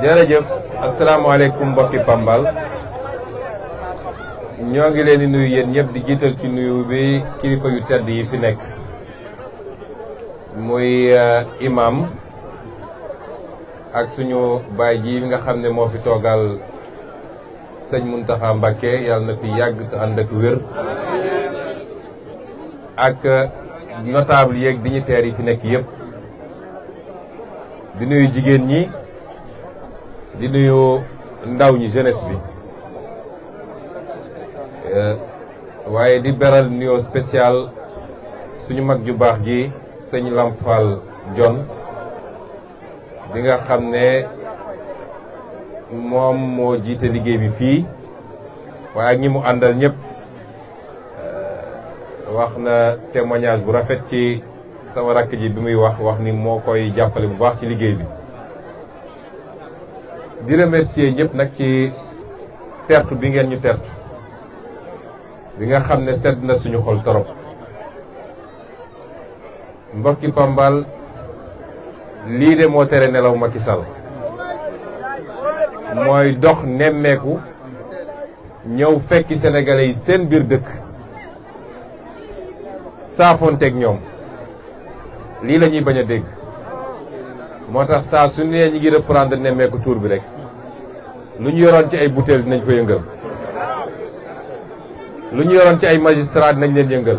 jërëjëf asalaamaaleykum mbokki Pambal ñoo ngi leen di nuyu yéen ñëpp di jiital ci nuyu bi kilifa yu tedd yi fi nekk muy imam ak suñu baay ji nga xam ne moo fi toogal sëñ Mountakha Mbacké yàlla na fi yàgg te ànd ak wér ak notable yeeg dignitaires yi fi nekk yëpp di nuyu jigéen ñi di nuyu ndaw ñi jeunesse bi waaye di beral nuyoo spécial suñu mag ju baax ji sëñ Lamp Fall John bi nga xam ne moom moo jiite liggéey bi fii waaye ak ñi mu àndal ñëpp wax na témoignage bu rafet ci sama rakk ji bi muy wax ni moo koy jàppale bu baax ci liggéey bi di remercier ñëpp nag ci tertu bi ngeen ñu tertu bi nga xam ne sedd na suñu xol torop mbokki Pambal lii de moo tere nelaw Macky Sall mooy dox nemmeeku ñëw fekki sénégalais yi seen biir dëkk saafonteeg ñoom lii la ñuy bañ a dégg moo tax saa su nee ñi ngi reprendre nemmeeku tour bi rek lu ñu yoroon ci ay butéel dinañ ko yëngal lu ñu yoroon ci ay magistrat dinañ leen yëngal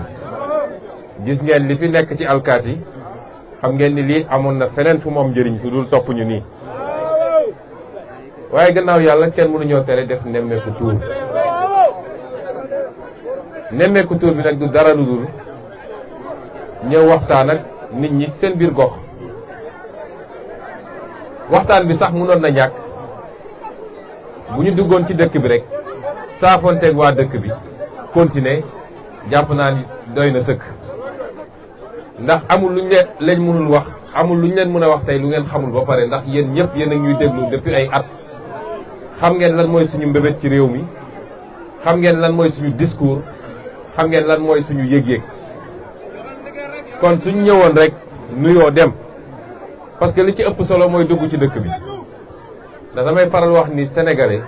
gis ngeen li fi nekk ci alkaati xam ngeen ni lii amoon na feneen fu mu am njëriñ fu dul topp ñu nii waaye gannaaw yàlla kenn mënuñoo tere def nemmeeku tour nemmeeku tour bi nag du dara lu dul ñëw waxtaan ak nit ñi seen biir gox waxtaan bi sax mënoon na ñàkk bu ñu duggoon ci dëkk bi rek saafonteeg waa dëkk bi continuer jàpp naa ni doy na sëkk ndax amul lu ñu leen mënul wax amul lu ñu leen mën a wax tey lu ngeen xamul ba pare ndax yéen ñëpp yéen a ñuy déglu depuis ay at xam ngeen lan mooy suñu mbébét ci réew mi xam ngeen lan mooy suñu discours xam ngeen lan mooy suñu yëg-yëg kon suñu ñëwoon rek nuyoo dem parce que li ci ëpp solo mooy dugg ci dëkk bi ndax damay faral wax ni sénégalais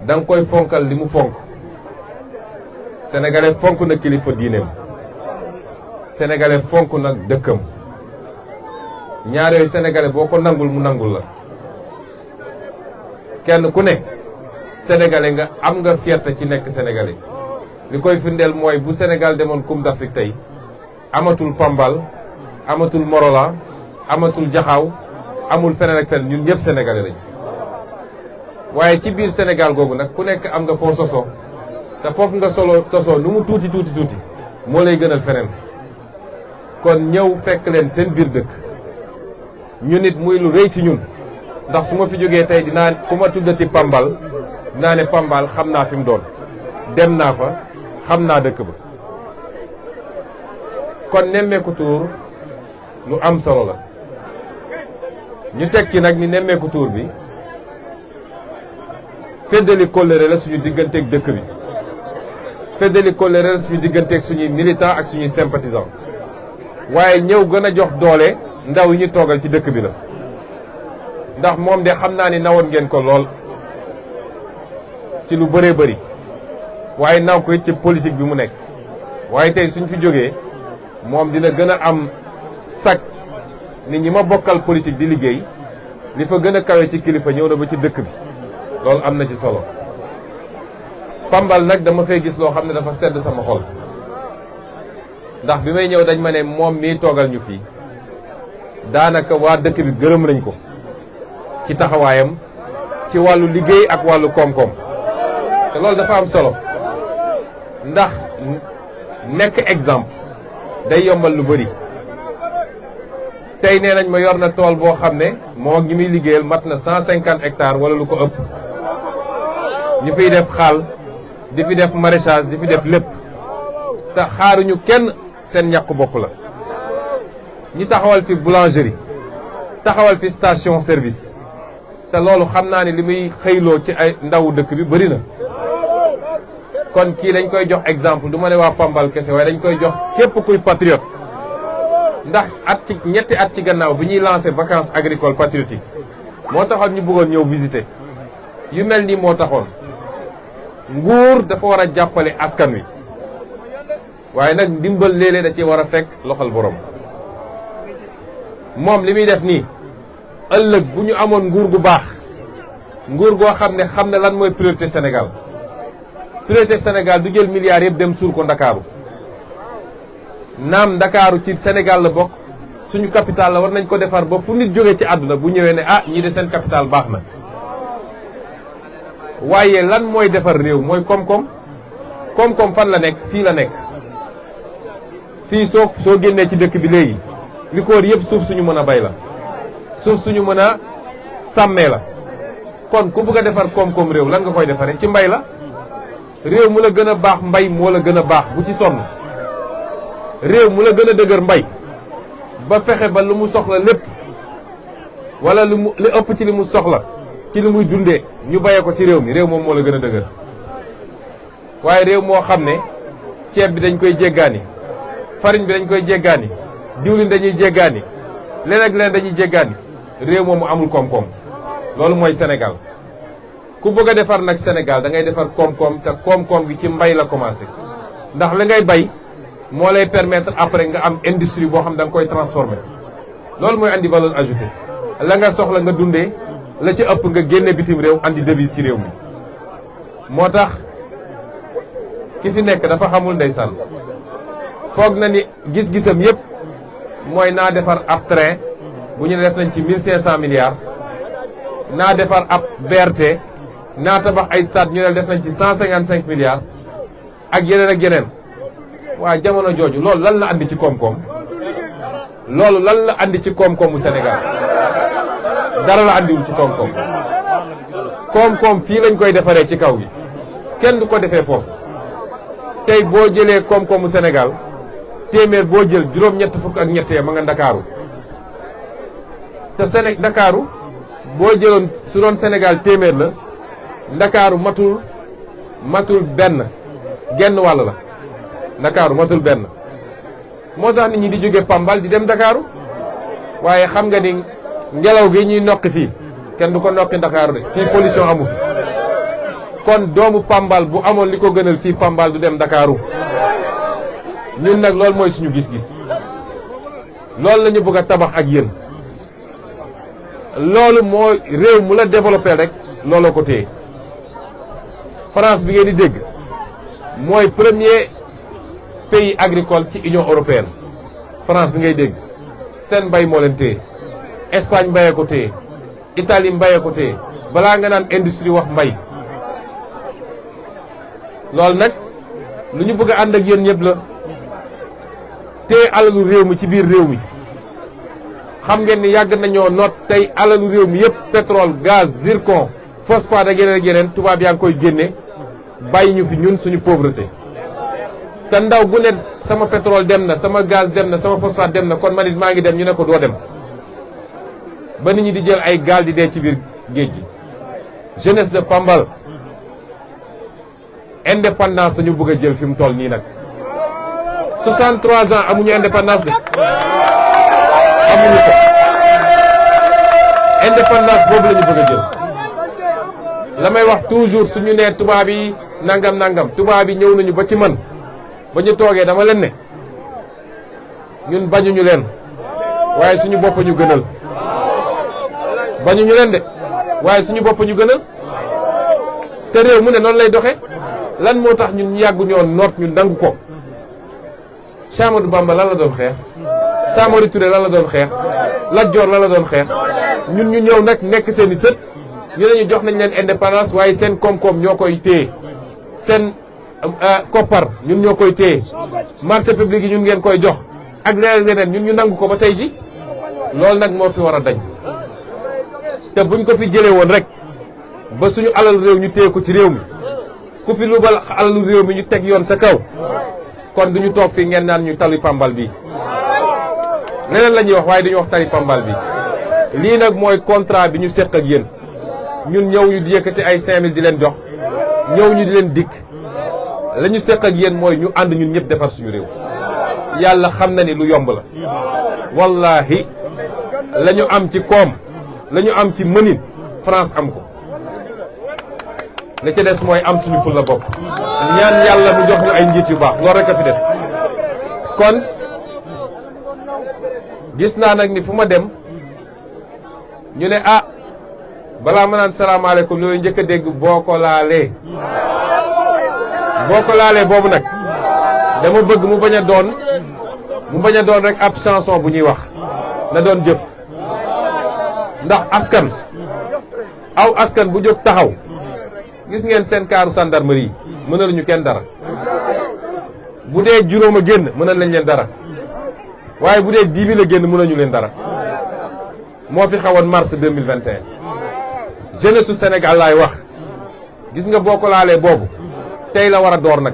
da nga koy fonkal li mu fonk sénégalais fonk na kilifa diineem sénégalais fonk nag dëkkam ñaar yooyu sénégalais boo ko nangul mu nangul la kenn ku ne sénégalais nga am nga fierté ci nekk sénégalais li koy firndeel mooy bu Sénégal demoon Coupe d'Afrique tey amatul Pambal amatul Morola amatul Jaxaaw amul feneen ak feneen ñun ñëpp sénégalais lañu waaye ci biir Sénégal googu nag ku nekk am nga foo sosoo te foofu nga sosoo nu mu tuuti moo lay gënal feneen kon ñëw fekk leen seen biir dëkk ñu nit muy lu rëy ci ñun ndax su ma fi jógee tey dinaa ku ma tuddati Pambal dinaa ne Pambal xam naa fi mu doon dem naa fa xam naa dëkk ba kon nemmeeku tuur lu am solo la ñu teg ci nag ni nemmeeku tuur bi feddali kóllëre la suñu digganteeg dëkk bi feddali kóllëre la suñu digganteeg suñuy militant ak suñuy sympathisant waaye ñëw gën a jox doole ndaw yi ñu toogal ci dëkk bi la ndax moom de xam naa ni nawoon ngeen ko lool ci lu bëree bëri waaye naw ko it ci politique bi mu nekk waaye tey suñ fi jógee moom dina gën a am sag nit ñi ma bokkal politique di liggéey li fa gën a kawe ci kilifa ñëw na ba ci dëkk bi loolu am na ci solo Pambal nag dama fay gis loo xam ne dafa sedd sama xol ndax bi may ñëw dañ ma ne moom mii toogal ñu fii daanaka waa dëkk bi gërëm nañ ko ci taxawaayam ci wàllu liggéey ak wàllu koom-koom te loolu dafa am solo ndax nekk exemple day yombal lu bëri tey nee nañ ma yor na tool boo xam ne moo ñi muy liggéeyal mat na 150 hectares wala lu ko ëpp ñu fiy def xaal di fi def maraîchage di fi def lépp te xaaruñu kenn seen ñàkk bopp la ñi taxawal fi boulangerie taxawal fi station service te loolu xam naa ne li muy xëyloo ci ay ndawu dëkk bi bëri na kon kii dañ koy jox exemple du ma ne waa Pambal kese waaye dañ koy jox képp kuy patriote ndax ñetti at ci gannaaw bi ñuy lancé vacances agricoles patriotiques moo taxoon ñu bëggoon ñëw visiter yu mel nii moo taxoon nguur dafa war a jàppale askan wi waaye nag ndimbal léeg-léeg da ci war a fekk loxol borom moom li muy def nii ëllëg bu ñu amoon nguur gu baax nguur goo xam ne lan mooy priorité Sénégal du jël milliards yëpp dem suul ko Ndakaaru naam Ndakaaru ci Sénégal la bokk suñu capital la war nañ ko defar ba fu nit jógee ci àdduna bu ñëwee ne ñii de seen capital baax na waaye lan mooy defar réew mooy koom-koom fan la nekk fii la nekk fii soo génnee ci dëkk bi léegi li ko wër yëpp suuf suñu mën a bay la suuf suñu mën a sàmmee la kon ku bëgg a defar koom-koom réew lan nga koy defaree ci mbay la réew mu la gën a baax mbay moo la gën a baax bu ci sonn réew mu la gën a dëgër mbay ba fexe ba lu mu soxla lépp wala li ëpp ci li mu soxla ci li muy dundee ñu bayee ko ci réew mi réew moom moo la gën a dëgër waaye réew moo xam ne ceeb bi dañ koy jéggaani farine bi dañ koy jéggaani diwlin dañuy jéggaani leneen ak leneen dañuy jéggaani réew moomu amul koom-koom loolu mooy Sénégal ku bëgg a defar nag Sénégal da ngay defar koom-koom te koom-koom gi ci mbay la commencé ndax la ngay bay moo lay permettre après nga am industrie boo xam da nga koy transformer loolu mooy andi valeur ajoutée la nga soxla nga dundee la ci ëpp nga génne bitim réew andi devise ci réew mi moo tax ki fi nekk dafa xamul ndeysaan foog na ni gis-gisam yëpp mooy naa defar ab train bu ñu def nañ ci 1500 milliards naa defar ab BRT naa tabax ay stade ñu ne def nañ ci 155 milliards ak yeneen waa jamono jooju loolu lan la andi ci koom-koom loolu lan la andi ci koom-koomu Sénégal dara la andiwul ci koom-koom koom-koom fii lañ koy defaree ci kaw gi kenn du ko defee foofu tey boo jëlee koom-koomu Sénégal téeméer boo jël juróom-ñett fukk ak ñettee ma nga Ndakaaru te Ndakaaru boo jëloon su doon Sénégal téeméer la Ndakaaru matul benn genn wàll la Ndakaaru matul benn moo tax nit ñi di jóge Pambal di dem Ndakaaru waaye xam nga ni ngelaw gi ñuy noqi fii kenn du ko noqi Ndakaaru de fii pollution amu fi kon doomu Pambal bu amoon li ko gënal fii Pambal du dem Ndakaaru ñun nag loolu mooy suñu gis-gis loolu la ñu bëgg a tabax ak yéen loolu moo réew mu la développé rek looloo ko téye France bi ngeen di dégg mooy premier pays agricole ci Union européenne France bi ngay dégg seen mbay moo leen téye Espagne mbayee ko téye Italie mbayee ko téye balaa nga naan industrie wax mbay loolu nag lu ñu bëgg a ànd ak yéen ñëpp la téye alalu réew mi ci biir réew mi xam ngeen ni yàgg nañoo noot tey alalu réew mi yëpp pétrole gaz zircon phosphate ak yeneen tubaab yaa ngi koy génne bàyyi ñu fi ñun suñu pauvreté te ndaw bu ne sama pétrole dem na sama gaz dem na sama phosphate dem na kon man it maa ngi dem ñu ne ko doo dem ba nit ñi di jël ay gaal di dee ci biir géej gi jeunesse de Pambal indépendance dañu bëgg a jël fi mu toll nii nag 63 ans amuñu indépendance de amuñu ko indépendance boobu la ñu bëgg a jël la may wax toujours suñu nee tubaab yi nangam tubaab yi ñëw nañu ba ci man ba ñu toogee dama leen ne ñun bañuñu leen waaye suñu bopp ñu gënal bañuñu leen de waaye suñu bopp ñu gënal te réew mu ne noonu lay doxe lan moo tax ñun ñu yàggu ñoon noot ñu nangu ko Cheikh Ahmadou Bamba lan la doon xeex Samori Touré lan la doon xeex Lat Dior lan la doon xeex ñun ñu ñëw nag nekk seen i sët ñu ne ñu jox nañ leen indépendance waaye seen koom-koom ñoo koy téye seen koppar ñun ñoo koy téye marché public yi ñun ngeen koy jox ak leneen ñun ñu nangu ko ba tey ji loolu nag moo fi war a dañ te buñ ko fi jëlee woon rek ba suñu alal réew ñu téye ko ci réew mi ku fi lubal alalu réew mi ñu teg yoon sa kaw kon duñu toog fii ngeen naan ñu tali Pambal bi leneen la ñuy wax waaye duñu wax tali Pambal bi lii nag mooy contrat bi ñu seq ak yéen ñun ñëw ñu di yëkkati ay 5000 di leen jox ñëw ñu di leen dikk la ñu seq ak yéen mooy ñu ànd ñun ñëpp defar suñu réew yàlla xam na ni lu yomb la wallahi la ñu am ci koom la ñu am ci mënin France am ko li ci des mooy am suñu ful la bopp ñaan yàlla mu jox ñu ay njiit yu baax loolu rek a fi des kon gis naa nag ni fu ma dem ñu ne ah balaa ma naan salaamaaleykum yooyu njëkk a dégg boo ko laalee boobu nag dama bëgg mu bañ a doon rek ab chanson bu ñuy wax na doon jëf ndax askan bu jóg taxaw gis ngeen seen kaaru gendarmerie yi mënaluñu kenn dara bu dee juróom a génn mënal nañ leen dara waaye bu dee 10 000 a génn mënañu leen dara moo fi xawoon mars 2021 jeunesse su Sénégal laay wax gis nga boo ko laalee boobu tey la war a door nag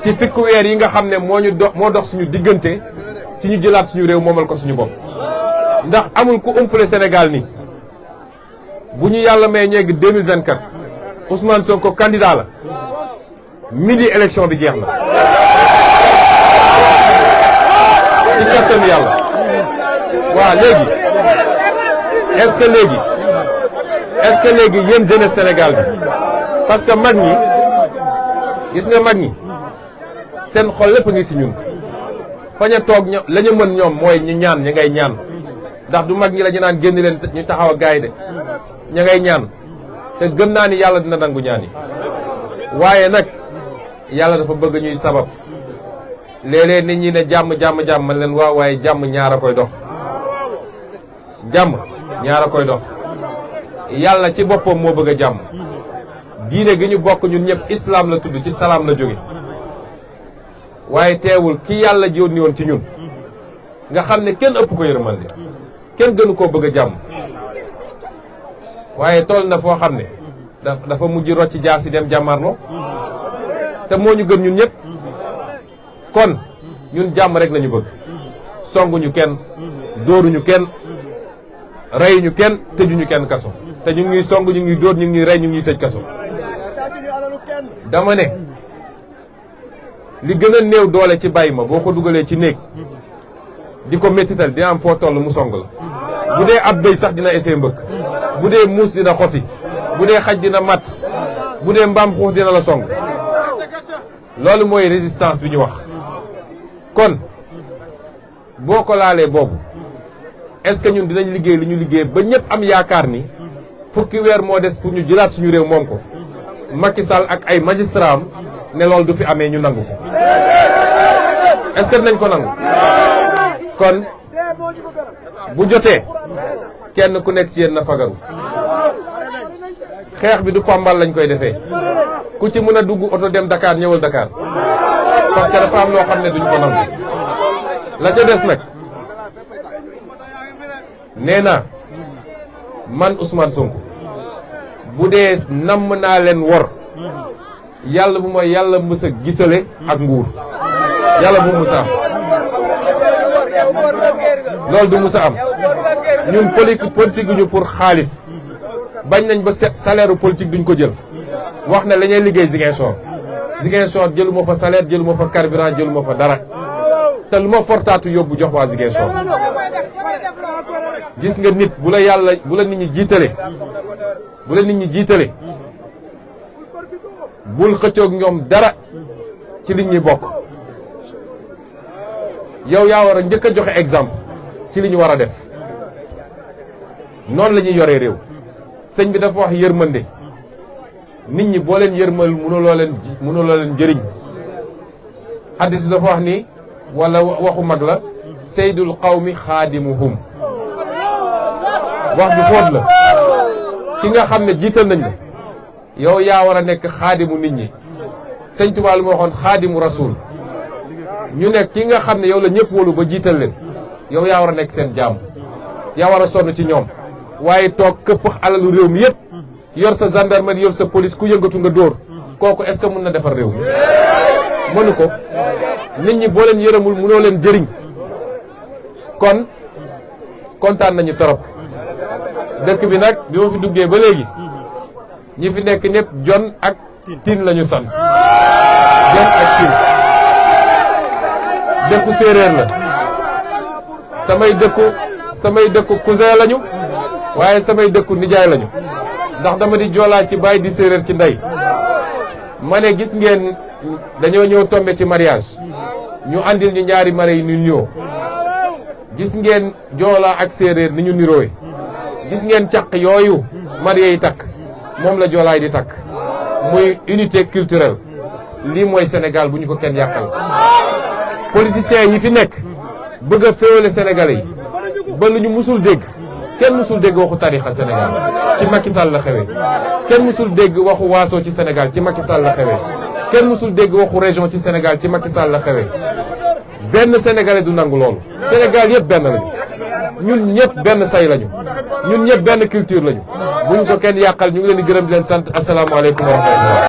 ci fikku weer yi nga xam ne moo dox suñu diggante ci ñu jëlaat suñu réew moomal ko suñu bopp ndax amul ku umpale Sénégal ni bu ñu yàlla may ñeeg 2024 Ousmane Sonko candidat la midi élection bi jeex na ci kattanu yàlla waaw léegi est-ce que léegi yéen jeunesse Sénégal bi parce que mag ñi gis nga mag ñi seen xol lépp ngi si ñun fañ a toog la ñu mën ñoom mooy ñu ñaan ña ngay ñaan ndax du mag ñi la ñu naan génn leen ñu taxaw a gaay de ña ngay ñaan te gëm naa ni yàlla dina nangu ñaan yi waaye nag yàlla dafa bëgg ñuy sabab léeg-léeg nit ñi ne jàmm man leen waaw waaye jàmm ñaar a koy dox jàmm ñaar a koy dox yàlla ci boppam moo bëgg a jàmm diine gi ñu bokk ñun ñëpp islam la tudd ci salaam la jóge waaye teewul ki yàlla yónni woon ci ñun nga xam ne kenn ëpp ko yërmande kenn gënu koo bëgg a jàmm waaye toll na foo xam ne dafa mujj rocc jaasi dem jàmmarloo te moo ñu gën ñun ñëpp kon ñun jàmm rek lañu bëgg songuñu kenn dóoruñu kenn reyuñu kenn tëjuñu kenn kaso te ñu ngi song ñu ngi dóor ñu ngi rey ñu ngi tëj kaso dama ne li gën a néew doole ci bàyyi ma boo ko dugalee ci néeg di ko méttital dina am foo toll mu song la bu dee ab béy sax dina essayé mbëkk bu dee muus dina xosi bu dee xaj dina mat bu dee mbaam xuux dina la song loolu mooy résistance bi ñu wax kon boo ko laalee boobu est-ce que ñun dinañ liggéey li ñu liggéey ba ñëpp am yaakaar ni fukki weer moo des pour ñu jëlaat suñu réew moom ko Macky Sall ak ay magistrat am ne loolu du fi amee ñu nangu ko est-ce que dinañ ko nangu kon bu jotee kenn ku nekk ci yéen na fagaru xeex bi du pambal lañ koy defee ku ci mën a dugg oto dem Dakar ñëwal Dakar parce que dafa am loo xam ne duñ ko nangu la ca des nag nee na man Ousmane Sonko bu dee namm naa leen wor yàlla bu ma yàlla mës a gisale ak nguur yàlla bu mës a am loolu du mës a am ñun politique ñu pour xaalis bañ nañ ba salaire politique duñ ko jël wax ne la ñuy liggéey Ziguinchor jëluma fa salaire jëluma fa carburant jëluma fa dara te lu ma fortaatu yóbbu jox waa Ziguinchor gis nga nit bu la nit ñi jiitale bul xëccoog ñoom dara ci li ñuy bokk yow yaa war a njëkk a joxe exemple ci li ñu war a def noonu la ñuy yoree réew sëñ bi dafa wax yërmande nit ñi boo leen yërmal mënuloo leen jëriñ hadis bi dafa wax ni wala waxu mag la seydul qawmi xaadimuhum wax ju fóot la ki nga xam ne jiital nañ la yow yaa war a nekk xaadimu nit ñi sëñ Tuubaa lu ma waxoon xaadimu rasul ñu nekk ki nga xam ne yow la ñëpp wóolu ba jiital leen yow yaa war a nekk seen jaam yaa war a sonn ci ñoom waaye toog këpp alalu réew mi yëpp yor sa gendarmerie yor sa police ku yëngatu nga dóor kooku est-ce que mën na defar réew mi mënu ko nit ñi boo leen yërëmul mënoo leen jëriñ kon kontaan nañu torop dëkk bi nag bi ma fi duggee ba léegi ñi fi nekk ñëpp John ak Tine lañu sant John ak Tine dëkku séeréer la samay dëkku cousin lañu waaye samay dëkku nijaay lañu ndax dama di joolaa ci baay di séeréer ci ndey ma ne gis ngeen dañoo ñëw tombé ci mariage ñu andil ñu ñaari mare yi ñu ñëw gis ngeen joolaa ak séeréer ni ñu niroowe gis ngeen caq yooyu marié yi takk moom la joolaay di takk muy unité culturelle lii mooy Sénégal bu ñu ko kenn yàqal politiciens yi fi nekk bëgg a féewale Sénégalais yi ba lu ñu musul dégg kenn musul dégg waxu tarixa Sénégal ci Macky Sall la xewee kenn musul dégg waxu waaso ci Sénégal ci Macky Sall la xewee kenn musul dégg waxu région ci Sénégal ci Macky Sall la xewee benn Sénégalais du nangu loolu Sénégal yëpp benn lañu ñun ñëpp benn say lañu ñun ñëpp benn culture lañu bu ñu ko kenn yàqal ñu ngi leen di gërëm di leen sant asalaamaaleykum wa rahmatulah